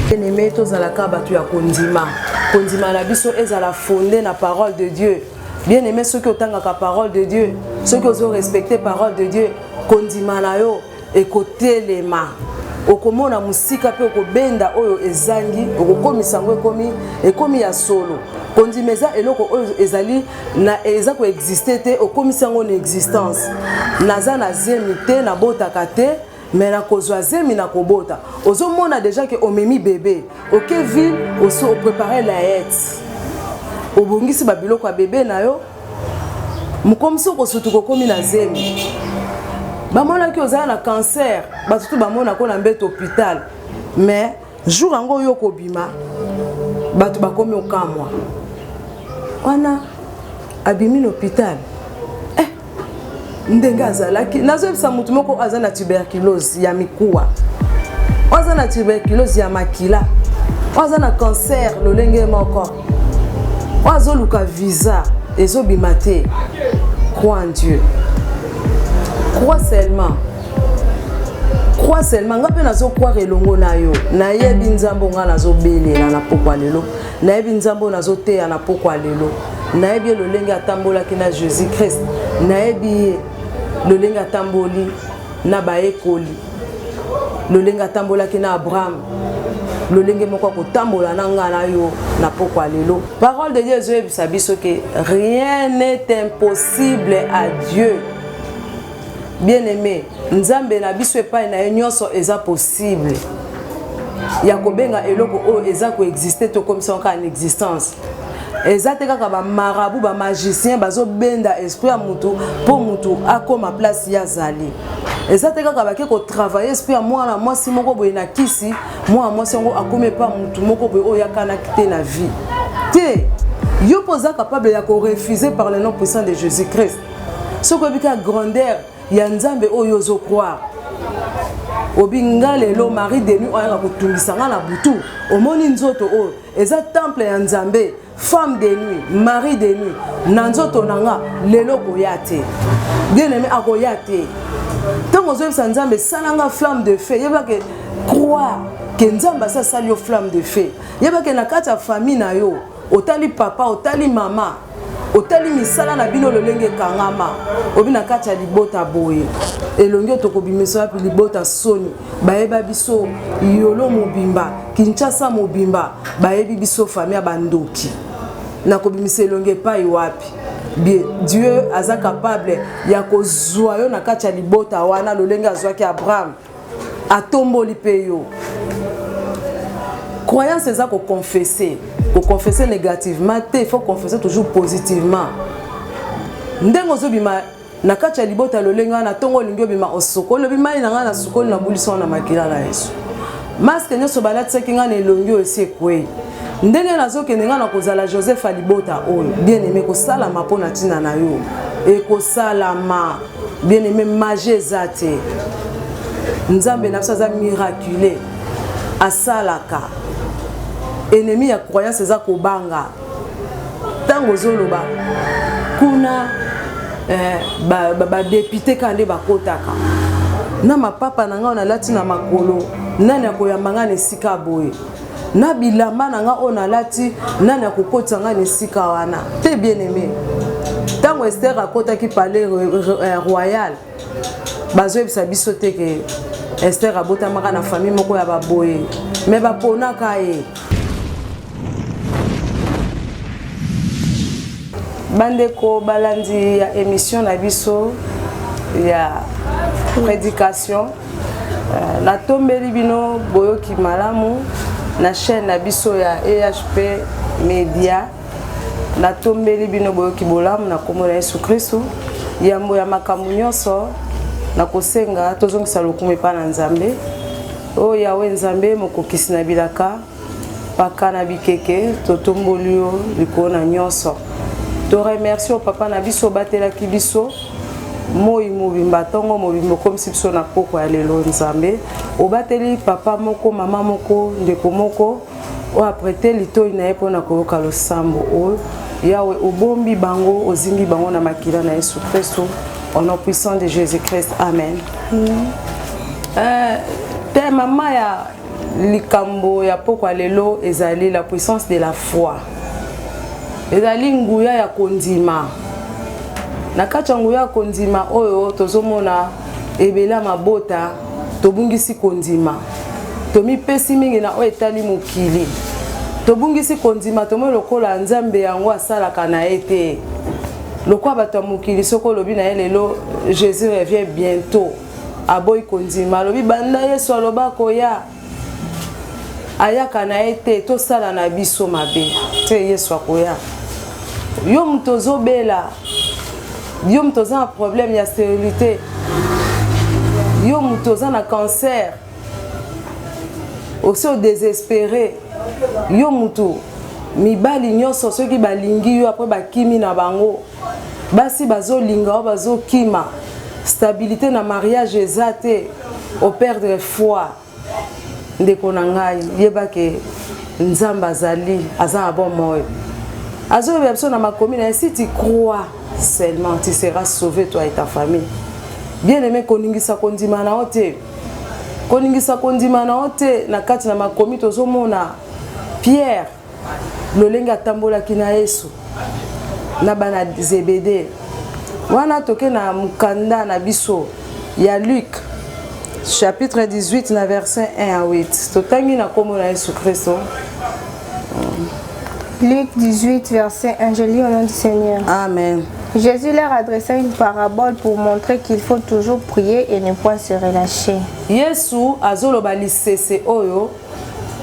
Bien-aimé, tozalaka bato ya kondima. Kondima na biso ezala fondé na parole de Dieu. Bien-aimé, soki otangaka parole de Dieu, soki ozo respecter parole de Dieu, kondima na yo ekotelema. Okomona mosika mpe okobenda oyo ezangi, okokomisa yango ekomi, ekomi ya solo. Kondima eza eloko oyo ezali na eza ko exister te, okomisi yango na existence. Naza na zemi te, nabotaka te, mais nakozwa zemi nakobota. Ozomona deja ke omemi bebe, oke ville, osi oprepare layette, obongisi babiloko ya bebe na yo, mokomisi okosutuka okomi na zemi. Bamonaki ozala na cancer, bato tu bamonako na mbeto hôpital, mais jour yango oyo okobima, bato bakomi okamwa wana abimi na hôpital. Eh, ndenge azalaki, nazoyebisa motu moko aza na tuberculose ya mikuwa, aza na tuberculose ya makila, aza na cancer lolenge moko, azoluka visa ezobima te. Crois en Dieu, crois seulement, crois seulement. Nga mpe nazocroire elongo na yo. Nayebi Nzambe nga nazobelela na pokwa lelo, nayebi Nzambe oyo nazoteya na pokwa lelo, nayebi ye lolenge atambolaki na Jésus Christ, nayebi ye lolenge atamboli na bayekoli, lolenge atambolaki na Abraham, lolenge moko akotambola na nga na yo na pokwa lelo. Parole de Dieu ezoyebisa biso ke rien n'est impossible à Dieu. Bien-aimé, Nzambe na biso epai na ye nyonso eza possible. Ya kobenga eloko oyo eza koexiste, tokomisa kaka na existence. Eza te kaka bamarabu, bamagicien bazobenda esprit ya mutu mpo mutu akóma place ye azali. Eza te kaka bake kotravaille esprit ya mwana mwasi moko boye na kisi, mwana mwasi yango akomi epa mutu moko boye oyo akanaki te na vie te. Yo mpo oza capable ya korefuser par le nom puissant de Jésus Christ. Soki oyebi kaka grandeur ya Nzambe oyo ozocroire, obi nga lelo mari de nuit oyaka kotungisa nga na butu, omoni nzoto oyo eza temple ya Nzambe. Femme de nuit, mari de nuit, na nzoto na nga lelo koya te. Bien aimé, akoya te. Ntango ozoyebisa Nzambe sala nga flamme de feu, yebake croire ke Nzambe asi asali yo flamme de feu. Yebake na kati ya famille na yo, otali papa, otali mama, otali misala na bino lolenge ekangama, obi na kati ya libota boye, elongi oyo tokobimisa wapi? Libota soni, bayeba biso yolo mobimba, Kinshasa mobimba bayebi biso famille ya bandoki, nakobimisa elongi epai wapi? Bien, Dieu aza capable ya kozwa yo na kati ya libota wana lolenge azwaki Abraham, atomboli mpe yo. Croyance eza koconfesse, koconfesse négativement te, il faut confesser toujours positivement. Ndenge ozobima na kati ya libota lolenge wana, ntongo olingi obima, osokoli, olobi mai na ngai na sukoli, nabulisi wana makila na Yesu, masque nyonso balatisaki ngai na elongi oyo esi ekwei. Ndenge nazokende, ngai nakozala Joseph ya libota oyo. Bien aimé, kosalama mpo na ntina na yo ekosalama. Bien aimé, magie eza te. Nzambe na biso aza miraculé, asalaka. Ennemi ya croyance eza kobanga. Ntango ozoloba kuna badepute kaka nde bakotaka na mapapa na ngai nalati na makolo, nani akoyamba ngai na esika boye? Na bilamba na ngai oyo nalati, nani akokotisa ngai na esika wana te? Bien aimé, ntango Ester akotaki palais royal, bazoyebisa biso te ke Ester abotamaka na famille moko ya baboye, me baponaka ye. Bandeko balandi ya émission na biso ya prédication, natombeli bino boyoki malamu na chaîne na biso ya EHP Media. Natombeli bino boyoki bolamu na nkombo na Yesu Kristu. Yambo ya makambo nyonso, nakosenga tozongisa lokumu epai na Nzambe. Oyo Yawe Nzambe mokokisi na bilaka, paka na bikeke, totomboli yo likolo na nyonso. Toremercie yo papa na biso, obatelaki biso moi mobimba, ntongo mobimba, okomisi biso na poko ya lelo. Nzambe, obateli papa moko, mama moko, ndeko moko oyo aprete litoi na ye mpona koyoka losambo oyo. Yawe, obombi bango, ozingi bango na makila na Yesu Kristo, au nom puissant de Jésus Christ, amen. Te mama ya Likambo ya pokwa lelo ezali la puissance de la foi. Ezali nguya ya kondima. Na kati ya nguya ya kondima oyo tozomona ebele ya mabota tobungisi kondima. Tomipesi mingi na oyo etali mokili. Tobungisi kondima, tomoni lokola Nzambe yango asalaka na ye te. Lokola bato ya mokili, soki olobi na ye lelo Jésus revient bientôt, aboyi kondima, alobi banda Yesu aloba koya ayaka na ye te, tosala na biso mabe te, Yesu akoya. Yo moto ozobela, yo moto oza na problème ya stérilité, yo moto oza na cancer, osi odésespéré, yo moto mibali nyonso soki balingi yo apres bakimi na bango, basi bazolinga yo bazokima, stabilité na mariage eza te, operdre foi. Ndeko na ngai, yeba ke Nzambe azali, aza na bomoi, azoyebela biso na makomi na ye: si tu crois seulement, tu seras sauvé, toi et ta famille. Bien aimé, koningisa kondima na yo te, koningisa kondima na yo te. Na kati na makomi tozomona Pierre, lolenge atambolaki na Yesu na bana Zebede wana. Toke na mokanda na biso ya Luc, chapitre 18, na verset 1 à 8. Totangi na nkombo na Yesu Kristo. Luc 18, verset 1, je lis au nom du Seigneur. Amen. Jésus leur adressa une parabole pour montrer qu'il faut toujours prier et ne point se relâcher. Yesu azoloba lisese oyo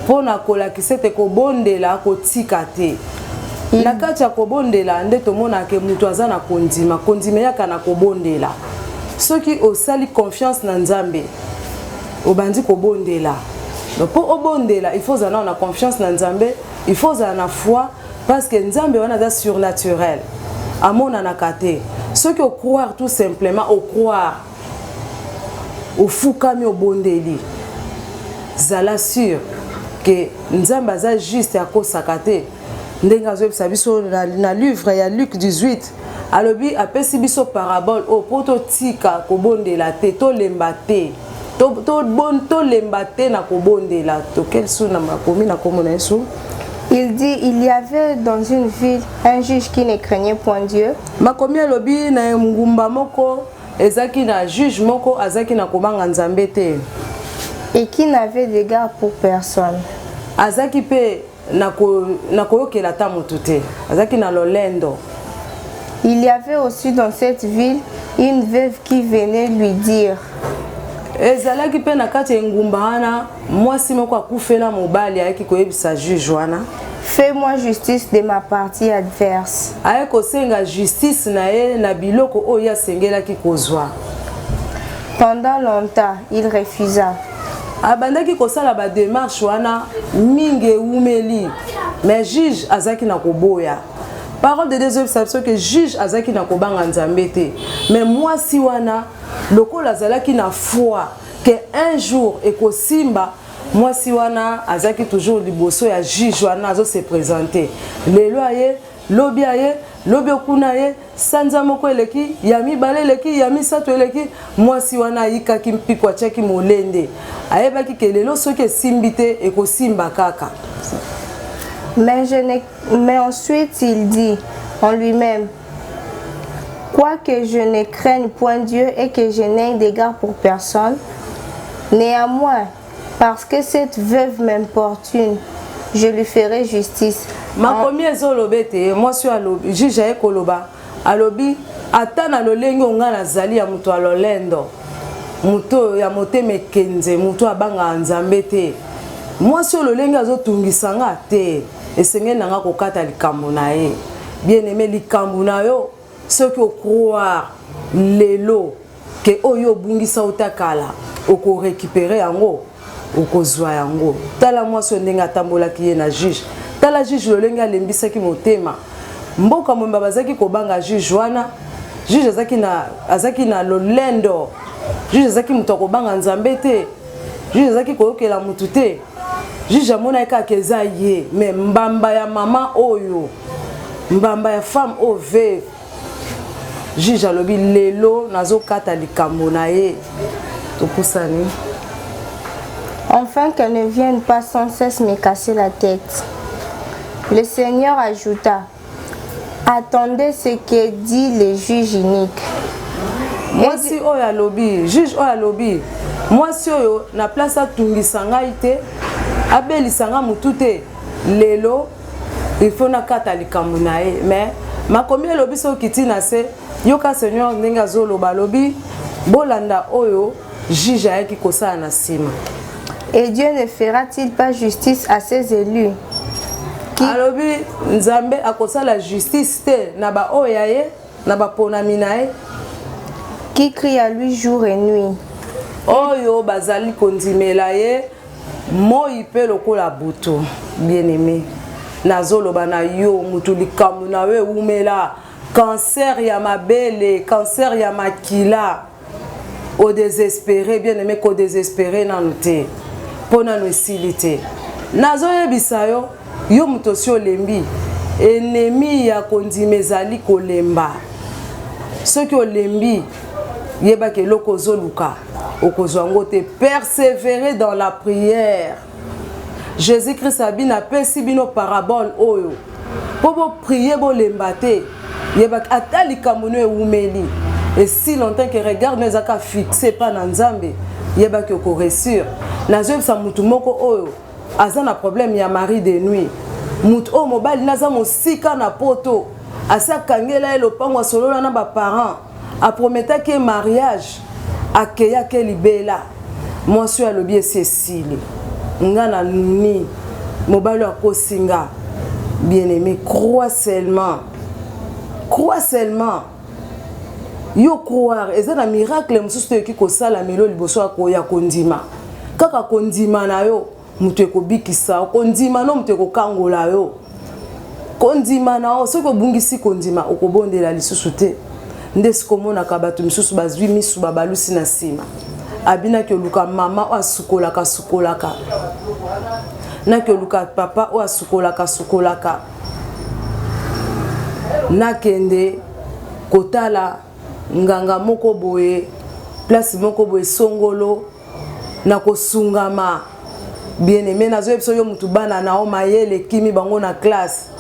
mpo na kolakisa ete kobondela kotika te. Na kati ya kobondela nde tomonaka moto aza na kondima. Kondima eyaka na kobondela. Soki osali confiance na Nzambe, obandi kobondela. Mpo obondela, il faut ozala na confiance na Nzambe, il faut ozala na foi, parce que Nzambe wana aza surnaturel, amonanaka te. Soki ocroire, tout simplement ocroire, ofukami, obondeli, zala sûr ke Nzambe aza juste, akosaka te. Ndenge azoyebisa biso na livre ya Luc 18, alobi, apesi biso parabole oyo mpo totika kobondela te, tolemba te, tolemba te na kobondela. Tokeli su na makomi na kombo na Yesu. Il dit, il y avait dans une ville un juge qui ne craignait point Dieu. Makomi alobi na ngumba moko ezalaki na juge moko azalaki na kobanga Nzambe te. Et qui n'avait d'égard pour personne. Azalaki mpe na koyokela ata motu te, azalaki na lolendo. Il y avait aussi dans cette ville une veuve qui venait lui dire: Ezalaki mpe na kati ya engumba wana mwasi moko akufela mobali, ayaki koyebisa juge wana: Fais-moi justice de ma partie adverse. Aye kosenga justice na ye na biloko oyo ye asengelaki kozwa. Pendant longtemps, il refusa. Abandaki kosala badémarche wana mingi, ewumeli, mais juge azalaki na koboya. Parole de Dieu ezobisa biso ke juge azalaki na kobanga Nzambe te, mais mwasi wana, lokola azalaki na foi ke un jour ekosimba, mwasi wana azalaki toujours liboso ya juge wana, azose présenter. Lelo aye, lobi aye, lobi okuna ye, sanza moko eleki, ya mibale eleki, ya misato eleki. Mwasi wana ayikaki mpiko, atiaki molende, ayebaki ke lelo soki esimbi te, ekosimba kaka. Mais, je n'ai- Mais ensuite il dit en lui-même, quoique je ne craigne point Dieu et que je n'aie d'égard pour personne, néanmoins, parce que cette veuve m'importune, je lui ferai justice. Makomi ezoloba ete mwasi oyo alobi, juge aye koloba, alobi: ata na lolenge oyo ngai nazali ya moto ya lolendo, moto oyo ya motema ekenze, moto oyo abangaka Nzambe te, mwasi oyo lolenge azotungisa nga te, esengeli na nga kokata likambo na ye. Bien aimé, likambo na yo, soki ocroire lelo ke oyo obungisa uta kala, okorécupérer yango, okozwa yango. Tala mwasi oyo ndenge atambolaki ye na juge. Tala juge lolenge alembisaki motema. Mboka mobimba bazalaki kobanga juge wana. Juge azalaki na lolendo, juge azalaki moto akobanga Nzambe te, juge azalaki koyokela motu te. Juge amonaki kaka eza ye, mais mbamba ya mama oyo, mbamba ya femme oyo veuve, juge alobi: lelo nazokata likambo na ye. Topusani. Enfin qu'elle ne vienne pas sans cesse me casser la tête. Le Seigneur ajouta, Attendez ce que dit le juge unique. Mwasi oyo alobi, juge oyo alobi, mwasi oyo na place atungisa ngai te, abelisa ngai mutu te, lelo il faut nakata likambo na ye. Mais makomi elobi soki okiti na se, yoka Seigneur ndenge azoloba, alobi bolanda oyo juge ayaki kosala na nsima. Et Dieu ne fera-t-il pas justice à ses élus? Qui... Alobi Nzambe akosala justice te na ba oyo ya ye, na baponami na ye. Qui crie à lui jour et nuit. Oyo bazali kondimela ye moi mpe lokola butu. Bien-aimé, nazoloba na yo mutu likambo na yo ewumela, cancer ya mabele, cancer ya makila, o désespéré. Bien aimé, ko désespéré nanu te, mpo nanu esili te. Nazoyebisa yo, yo moto osi olembi, ennemi ya kondima ezali kolemba. Soki olembi, yebaka eloko ozoluka okozwa yango te. Persévérer dans la prière. Jésus Christ abi napesi bino parabole oyo mpo boprier, bolemba te. Yebaka ata likambo no ewumeli, et si longtemps que regard no ezaka fixe pa na Nzambe, yebaki okoréussir. Nazoyebisa mutu moko oyo aza na problème ya mari de nuit, mutu oyo mobali naza mosika na poto, asi akangela ye lopango, asolola na baparent, aprometaki ye mariage, akeyaki libela. Mwasi oyo alobi esi esili nga na nuni, mobali oyo akosi nga. Bien aimé, crois seulement, crois seulement. Yo croire, eza na miracle mosusu toyoki kosala melo liboso ya kondima. Kaka kondima na yo moto ekobikisa yo, kondima no moto ekokangola yo, kondima na yo. Soki obungisi kondima, okobondela lisusu te. Nde sikomonaka bato misusu bazwi misu babalusi na nsima, abinaki oluka mama oyo asukolaka sukolaka, naki oluka papa oyo asukolaka sukolaka, nakende kotala nganga moko boye, place moko boye songolo na kosungama. Bien aimé, nazoyebisa yo, mutu bana na yo mayele ekimi bango na classe,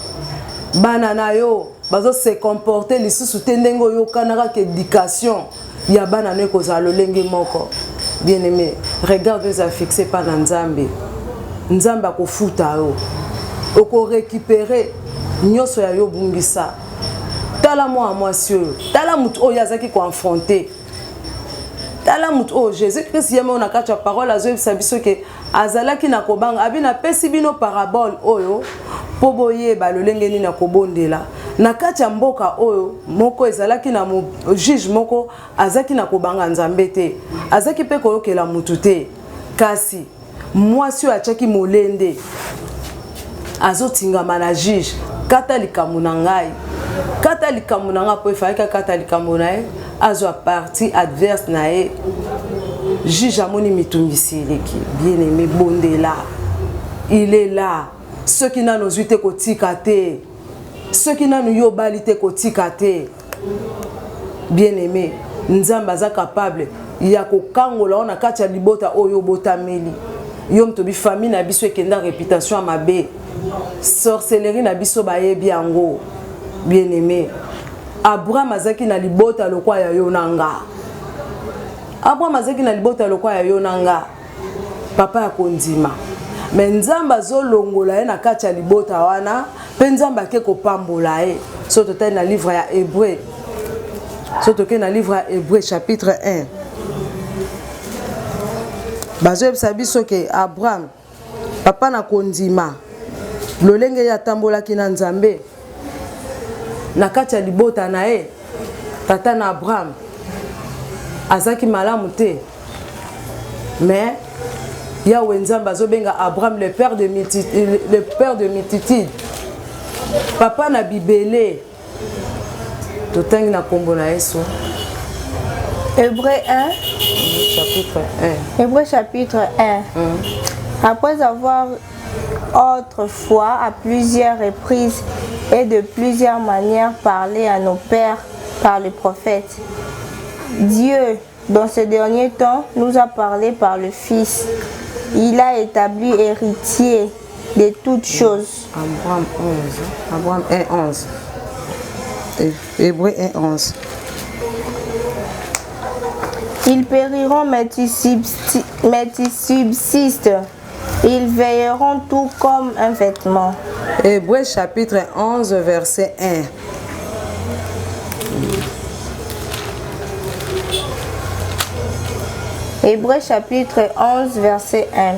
bana na yo bazo se comporter lisusu te ndenge oyokanaka ka éducation ya bana no ekozala lolenge moko. Bien aimé, regarde eza fixe pa na Nzambe. Nzambe akofuta yo, okorécupérer nyonso ya yo bungisa. Tala mwana mwasi oyo, tala motu oyo azalaki koaffronter, tala motu oyo Jésus Christ ye moko na kati ya parole azoyebisa biso ke azalaki na kobanga. Abi napesi bino parabole oyo mpo boyeba lolenge nini ya kobondela. Na kati ya mboka oyo moko ezalaki na juge moko, azalaki na kobanga Nzambe te, azalaki mpe koyokela mutu te. Kasi mwasi oyo atiaki molende, azotingama na juge: "Kata likambo na ngai, kata likambo na ngai." Mpo efalaki akata likambo na ye, azwa partie adverse na ye. Juge amoni mitungisi eleki. Bien aimé, bondela, il est là. Soki nano ozwi te, kotika te. Soki nanu yo obali te, kotika te. Bien aimé, Nzambe aza capable ya kokangola yo na kati ya libota oyo obotameli. Yo moto bi famille na biso ekenda réputation ya mabe, sorcellerie na biso bayebi yango. Bien aimé, Abraham azalaki na libota lokwa ya yo na nga. Abraham azalaki na libota lokwa ya yo na nga, papa ya kondima. Me Nzambe azolongola ye na kati ya libota wana, mpe Nzambe ake kopambola ye. So totali na livre ya Hébreu, so tokei na livre ya Hébreu chapitre 1, bazoyebisa biso ke Abraham, papa na kondima, lolenge ye atambolaki na Nzambe na kati ya libota na ye. Tata na Abraham azalaki malamu te, mais Yawe Nzambe azobenga Abraham le père de multitude, le père de multitude, papa na bibele. Totangi na nkombo na Yesu. Hébreu 1, chapitre 1. Hébreu chapitre 1. Après avoir autrefois à plusieurs reprises et de plusieurs manières parlé à nos pères par les prophètes, Dieu, dans ces derniers temps, nous a parlé par le Fils. il a établi héritier de toutes choses. Abraham 11. Abraham 1, 11. Hébreu 1, 11. Ils périront, mais tu subsistes. Ils veilleront tout comme un vêtement. Hébreu chapitre 11, verset 1. Hébreu chapitre 11, verset 1.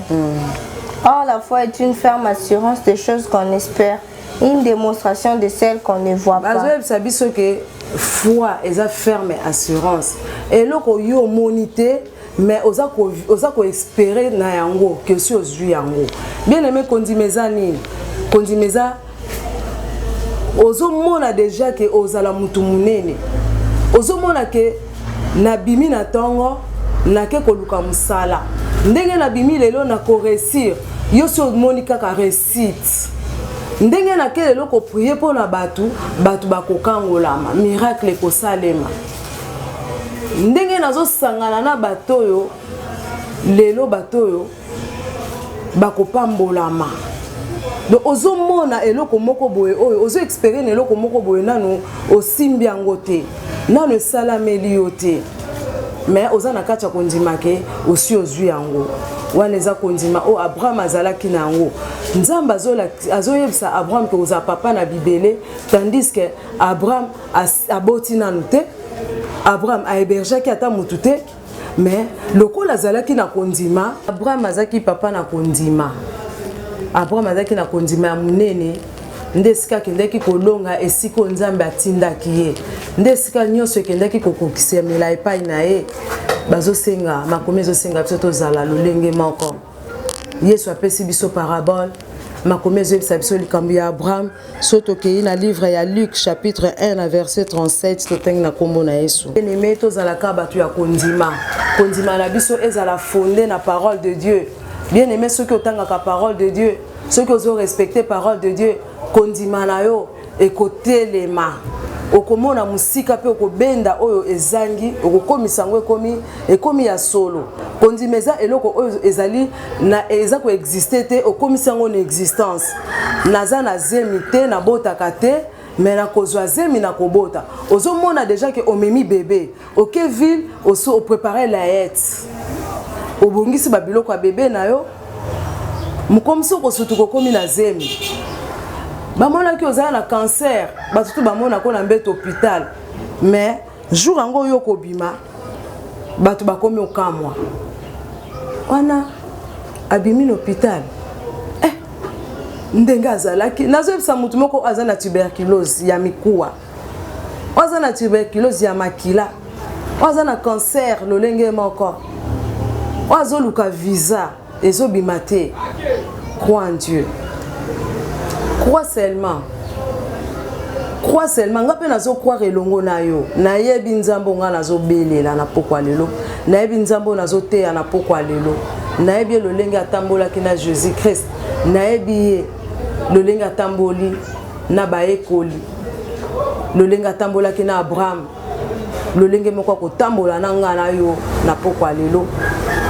Or, la foi est une ferme assurance des choses qu'on espère, une démonstration de celles qu'on ne voit pas. Bazoyebisa biso ke foi eza ferme assurance, eloko yo omoni te, mais oza koespérer na yango ke osi ozwi yango. Bien aimé, kondima eza nini? Kondima eza ozomona déjà ke ozala mutu monene, ozomona ke nabimi na ntongo, nake koluka mosala, ndenge nabimi lelo nakoréussir. Yo si omoni kaka réussite, ndenge nake lelo koprier mpo na bato, bato bakokangolama, miracle ekosalema, ndenge nazosangana na bato oyo lelo, bato oyo bakopambolama. Donc ozomona eloko moko boye oyo ozoespérer na eloko moko boye, nanu osimbi yango te, nanu esalameli yo te, mais oza na kati ya kondima ke osi ozwi yango. Wana eza kondima oyo Abraham azalaki na yango. Nzambe azoyebisa Abraham ke ozala papa na bibele, tandis que Abraham aboti nanu te, Abraham ahébergeaki ata motu te, mais lokola azalaki na kondima, Abraham azalaki papa na kondima. Abraham azalaki na kondima ya monene, nde esika akendaki kolonga esika oyo Nzambe atindaki ye, nde esika nyonso ekendaki kokokisamela epai na ye. Bazosenga, makomi ezosenga biso tozala lolenge moko. Yesu apesi biso parabole, makomi ezoyebisa biso likambo ya Abraham. So tokei na livre ya Luc chapitre 1 na verset 37, totangi na nkombo na Yesu. Bien-aimé, tozalaka bato ya kondima. Kondima na biso ezala fondé na parole de Dieu. Bien aimé, soki otangaka parole de Dieu, soki ozorespecter parole de Dieu, kondima na yo ekotelema, okomona mosika mpe okobenda oyo ezangi, okokomisa yango ekomi ya solo. Kondima eza eloko oyo ezali na eza koexister te, okomisi yango na existence. Naza na zemi te, nabotaka te, mais nakozwa zemi, nakobota. Ozomona déjà ke omemi bébé, oke ville, oso opréparer layette, obongisi babiloko ya bébé na yo, mokomisi okosutuka, okomi na zemi. Bamonaki ozala na cancer, bato tu bamonako na mbeto hôpital, mais jour yango oyo okobima, bato bakomi okamwa, wana abimi na hôpital, eh, ndenge azalaki. Nazoyebisa motu moko aza na tuberculose ya mikuwa, oyo aza na tuberculose ya makila, oyo aza na cancer lolenge moko, oyo azoluka visa ezobima te: crois en Dieu, crois seulement, crois seulement. Nga mpe nazocroire elongo na yo. Nayebi Nzambe nga nazobelela na pokwa lelo, nayebi Nzambe oyo nazoteya na pokwa lelo, nayebi ye lolenge atambolaki na Jésus Christ, nayebi ye lolenge atamboli na bayekoli, lolenge atambolaki na Abraham, lolenge moko akotambola na nga na yo na pokwa lelo.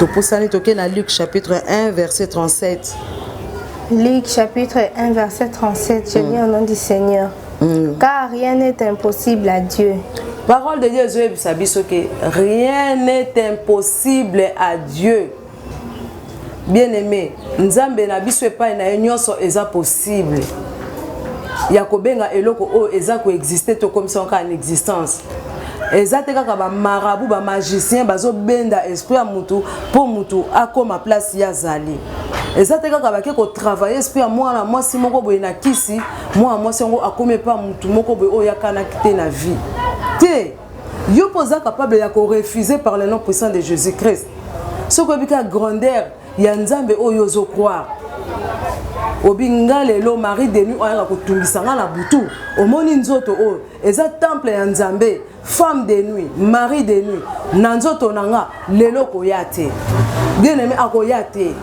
Topusani, toke na Luc chapitre 1 verset 37. Luc chapitre 1 verset 37, je lis au nom du Seigneur. Car rien n'est impossible à Dieu. Parole de Dieu ezoyebisa biso ke rien n'est impossible à Dieu. Bien aimé, Nzambe na biso, epai na ye nyonso eza possible. Ya kobenga eloko oyo eza koexister, tokomisa kaka na existence. Eza te kaka bamarabouts, bamagicien bazobenda esprit ya mutu mpo mutu akóma place ye azali. Eza te kaka bake kotravailler esprit ya mwana mwasi moko boye na kisi, mwana mwasi yango akómi epa mutu moko boye oyo akanaki te na vie te. Yo mpo oza capable ya korefuser par le nom puissant de Jésus Christ. Soki oyebi kaka grandeur ya Nzambe oyo ozocroire, obi nga lelo mari de nuit oyaka kotungisa nga na butu, omoni nzoto oyo eza temple ya Nzambe. Femme de nuit, mari de nuit, na nzoto na nga lelo koya te. Bien aimé, akoya te.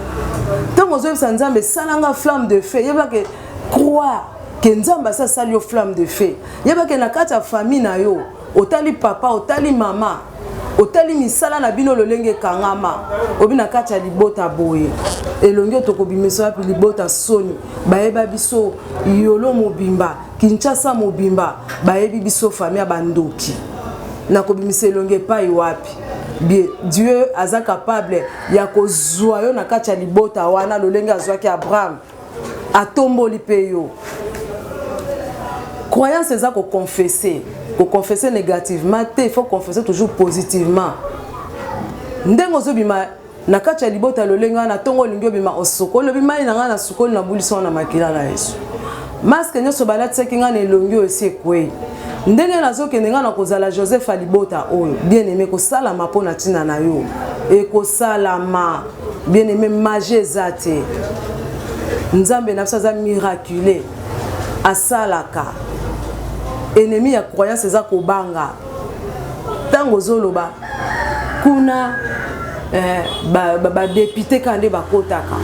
Ntango ozoyebisa Nzambe esalanga flamme de feu, yebake, croire ke Nzambe asi asali yo flamme de feu. Yebake na kati ya famille na yo, otali papa, otali mama. Otali misala na bino lolenge ekangama, obi na kati ya libota boye, elongi oyo tokobimisa wapi? Libota soni, bayeba biso yolo mobimba, Kinshasa mobimba bayebi biso famille ya bandoki, nakobimisa elongi epai wapi? Bien, Dieu aza capable ya kozwa yo na kati ya libota wana lolenge azwaki Abraham, atomboli mpe yo. Croyance eza koconfesse, koconfesse négativement te, il faut confesser toujours positivement. Ndenge ozobima na kati ya libota lolenge wana, ntongo olingi obima osokoli, olobi mai na ngai nasukoli, nabulisi wana makila na Yesu, maske nyonso balatisaki ngai na elongi oyo esi ekwei, ndenge nazokende ngai nakozala Joseph ya libota oyo. Bien aimé, kosalama mpo na ntina na yo ekosalama. Bien aimé, magie eza te, Nzambe na biso aza miraculé, asalaka. Ennemi ya croyance eza kobanga. Ntango ozoloba kuna badepute kaka nde bakotaka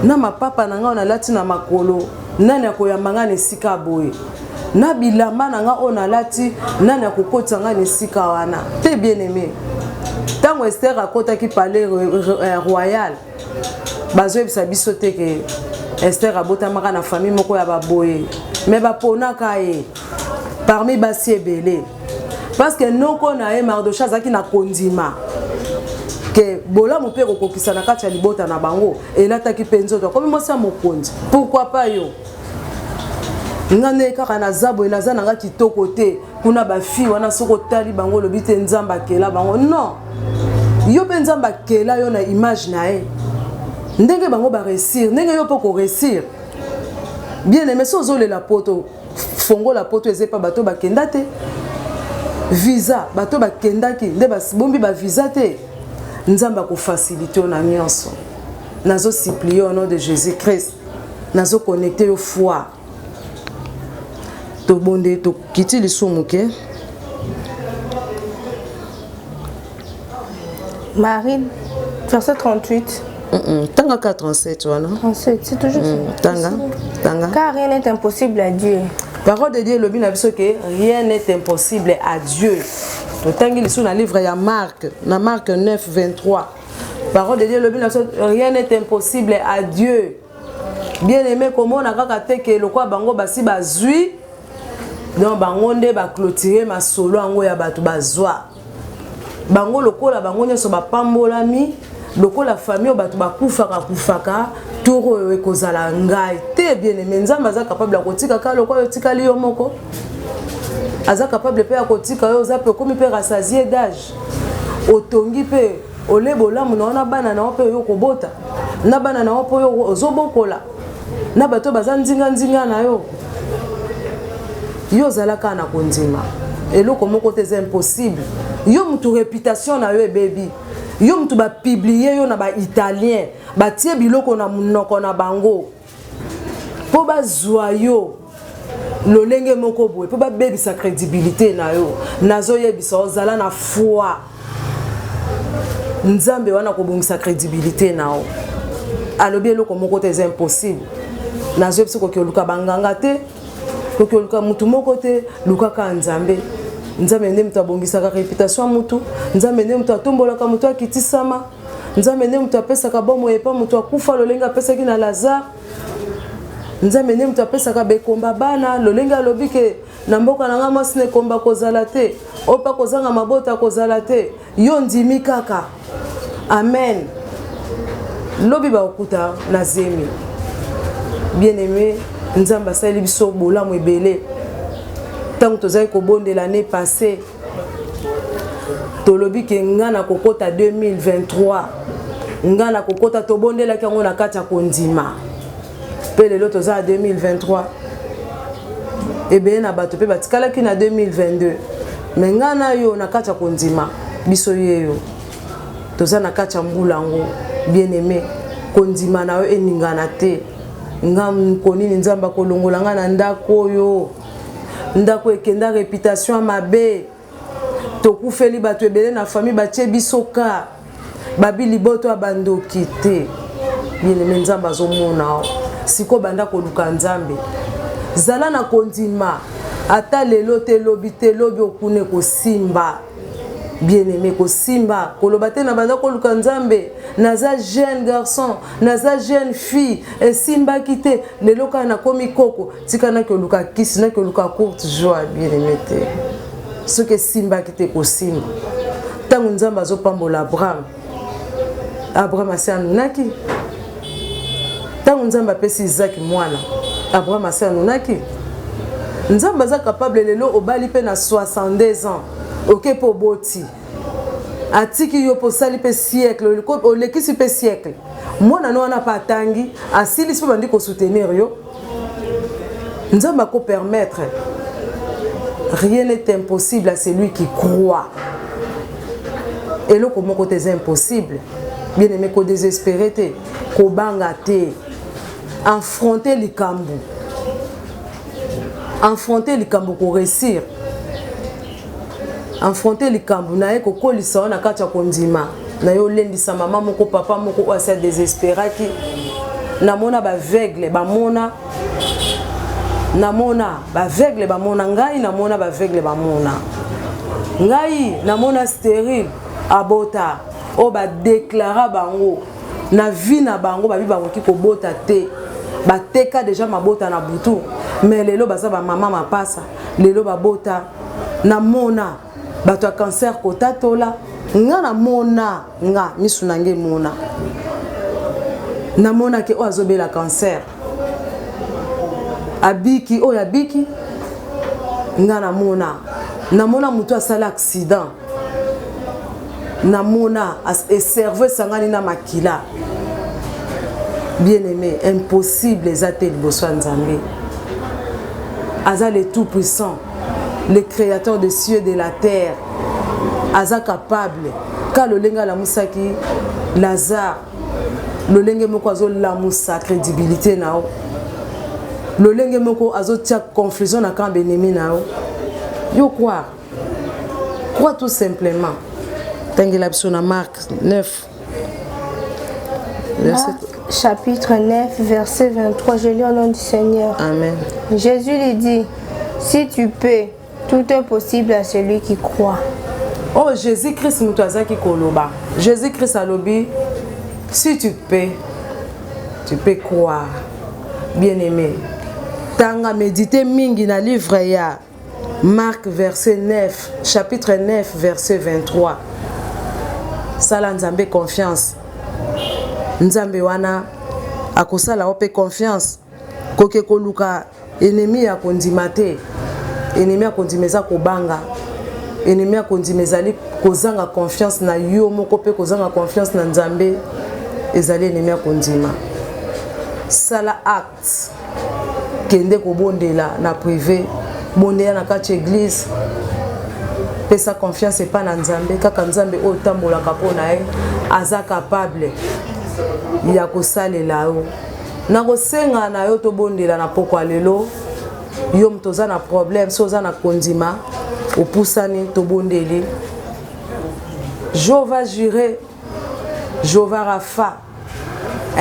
na mapapa na ngai nalati na makolo, nani akoyamba ngai na esika boye? Na bilamba na ngai oyo nalati, nani akokotisa ngai na esika wana te? Bien aimé, ntango Ester akotaki palais royal, bazoyebisa biso te ke Ester abotamaka na famille moko ya baboye, me baponaka ye parmi basi ebele parce que noko na ye Mardoche azalaki na kondima ke bolamu mpe ekokokisa na kati ya libota na bango, elataki mpe nzoto, akomi mwasi ya mokonzi. Pourquoi pas yo? Nga nde kaka naza boye, naza na nga kitoko te. Kuna bafille wana, soki otali bango olobi te Nzambe akela bango. Non, yo mpe Nzambe akela yo na image na ye. Ndenge bango baréussir, ndenge yo mpe koréussir. Bien aimé, so ozolela poto, fongola poto eza epa bato bakenda te, visa bato bakendaki nde babombi bavisa te. Nzambe akofacilite yo na nyonso. Nazosupplie au nom de Jésus Christ, nazoconnecte yo foi. Tobonde, tokiti lisumu moke. Marie, verset 38. Tanga 37 wana. 37, c'est toujours ça. Tanga, tanga. Car rien n'est impossible à Dieu. Parole de Dieu elobi na biso ke rien n'est impossible à Dieu. Totangi lisusu na livre ya Marc, na Marc 9 23. Parole de Dieu elobi na biso rien n'est impossible à Dieu. Bien aimé, komona kaka te ke lokola bango basi bazwi, donc bango nde baclôture masolo yango ya bato bazwa bango, lokola bango nyonso bapambolami, lokola famille oyo bato bakufaka kufaka, tour oyo ekozala ngai te. Bien aimé, Nzambe aza capable ya kotika kaka lokola otikali yo moko, aza capable mpe ya kotika yo oza mpe okomi mpe rassasié d'âge, otongi mpe ole bolamu na yo na bana na yo mpe oyo kobota na bana na yo mpe oyo ozobokola na bato baza nzinga-nzinga na yo. Yo ozala kaka na kondima, eloko moko te eza impossible. Yo mutu réputation na yo ebebi, yo mutu bapublie yo na baitalien, batie biloko na monoko na bango mpo bazwa yo lolenge moko boye mpo babebisa crédibilité na yo. Nazoyebisa, ozala na foi, Nzambe wana kobongisa crédibilité na yo. Alobi eloko moko te eza impossible. Nazoyebisa, koki oluka banganga te, koki oluka mutu moko te, lukaka Nzambe. Nzambe nde moto abongisaka réputation ya mutu, Nzambe nde moto atombolaka motu akitisama, Nzambe nde moto apesaka bomoi epa moto akufa lolenge apesaki na Lazare, Nzambe nde moto apesaka bekomba bana lolenge alobi ke na mboka na ngai mwasi na ekomba kozala te, oyo mpe kozanga mabota kozala te. Yo ndimi kaka amen, lobi bakokuta na zemi. Bien aimé, Nzambe asaleli biso bolamu ebele. Ntango tozali kobondela année passée, tolobi ke nga na kokota 2023, nga na kokota, tobondelaki yango na kati ya kondima. Mpe lelo toza na 2023, ebele na bato mpe batikalaki na 2022, me nga na yo na kati ya kondima, biso yeyo toza na kati ya mbula yango. Bien aimé, kondima na yo eningana te. Nga konini Nzambe akolongola nga na ndako oyo, ndako ekenda réputation ya mabe, tokufeli bato ebele na famille, batie biso ka babi liboto ya bandoki te. Bien-aimé, Nzambe azomona o sikoyo, banda koluka Nzambe, zala na kondima, ata lelo te, lobi te, lobi okuna ekosimba. Bien aimé, kosimba, koloba te na banda koluka Nzambe, naza jeune garçon, naza jeune fille, esimbaki te, lelo kaka nakomi koko, tika naki oluka kisi, naki oluka courte joie, bien aimé te. Soki esimbaki te kosimba. Ntango Nzambe azopambola Abraham, Abraham asi anunaki. Ntango Nzambe apesi Isaac mwana, Abraham asi anunaki. Nzambe aza capable lelo obali mpe na 62 ans, oke mpe oboti, atiki yo mpe osali mpe siècle, olekisi mpe siècle, mwana no wana mpe atangi, asilisi mpe bandi kosoutenir yo. Nzambe ako permettre. Rien n'est impossible à celui qui croit. Eloko moko te eza impossible. Bien aimé, ko désespérer te, kobanga te, affronter likambo, affronter likambo, ko réussir, affronter likambo na ye, kokolisa yo na kati ya kondima na yo. Olendisa mama moko, papa moko oyo asi adésespéraki. Namona baaveugle bamona, namona baaveugle bamona ngai, namona baaveugle bamona ngai, namona stérile abota, oyo badéclara bango na vie na bango babi bakoki kobota te, bateka deja mabota na butu, mais lelo baza bamama mapasa, lelo babota. Namona bato ya cancer kotatola nga, namona nga misu na ngai emona, namonaki oyo azobela cancer abiki, oyo abiki nga namona. Namona motu asali accident, namona cerveau esangani na makila. Bien aimé, impossible eza te liboso ya Nzambe. Aza le tout puissant, le créateur des cieux et de la terre, aza capable. Ka lolenge alamusaki Lazare, lolenge moko azolamusa crédibilité na yo, lolenge moko azotia confusion na camp ennemi na yo. Yo croire, crois tout simplement. Tangela biso na Marc 9 verset. Marc, chapitre 9, verset 23, je lis au nom du Seigneur. Amen. Jésus lui dit, si tu peux, tout est possible à celui qui croit. Oh, Jésus Christ moto azaki koloba. Jésus Christ alobi, si tu peux, tu peux croire. Bien aimé, tanga, méditer mingi na livre ya Marc verset 9, chapitre 9 verset 23. Sala Nzambe confiance. Nzambe wana akosala yo mpe confiance. Koke koluka ennemi ya kondima te. Ennemi ya kondima eza kobanga. Ennemi ya kondima ezali kozanga confiance na yo moko mpe kozanga confiance na Nzambe, ezali ennemi ya kondima. Sala acte, kende kobondela na privé, bondela na kati ya église, pesa confiance epai na Nzambe. Kaka Nzambe oyo otambolaka mpo na ye aza capable ya kosalela yo. Nakosenga na yo tobondela na pokwa lelo. Yo moto oza na problème, so oza na kondima, opusani, tobondeli. Jéhovah Jireh, Jéhovah Rapha,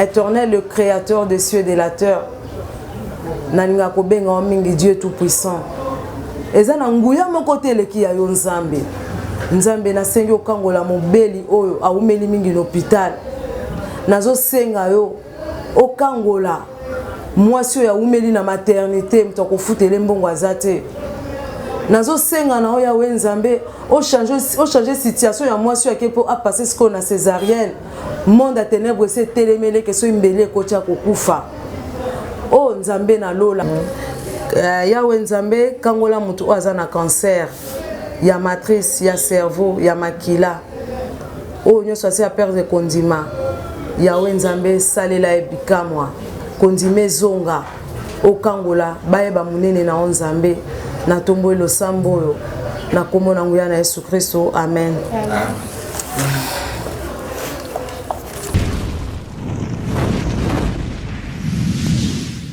Éternel, le créateur des cieux et de la terre, nalinga kobenga yo mingi Dieu tout puissant. Eza na nguya moko te eleki ya yo Nzambe. Nzambe, nasengi okangola mobeli oyo awumeli mingi na hôpital. Nazosenga yo okangola mwasi oyo awumeli na maternité, moto akofutele mbongo aza te. Nazosenga na oyo, Yawe Nzambe, ochange situation ya mwasi oyo ake mpo apasse sikoyo na césarienne. Monde ya ténèbre esi etelemeleke, soki mbeli ekoti akokufa. O Nzambe na lola, Yawe Nzambe, kangola motu oyo aza na cancer ya matrice, ya cerveau, ya makila, oyo nyonso asi aperdre kondima. Yawe Nzambe, esalela ye bikamwa, kondima ezonga, okangola, bayeba monene na yo Nzambe. Natomboli losambo oyo na nkombo na nguya na Yesu Kristo, amen, amen.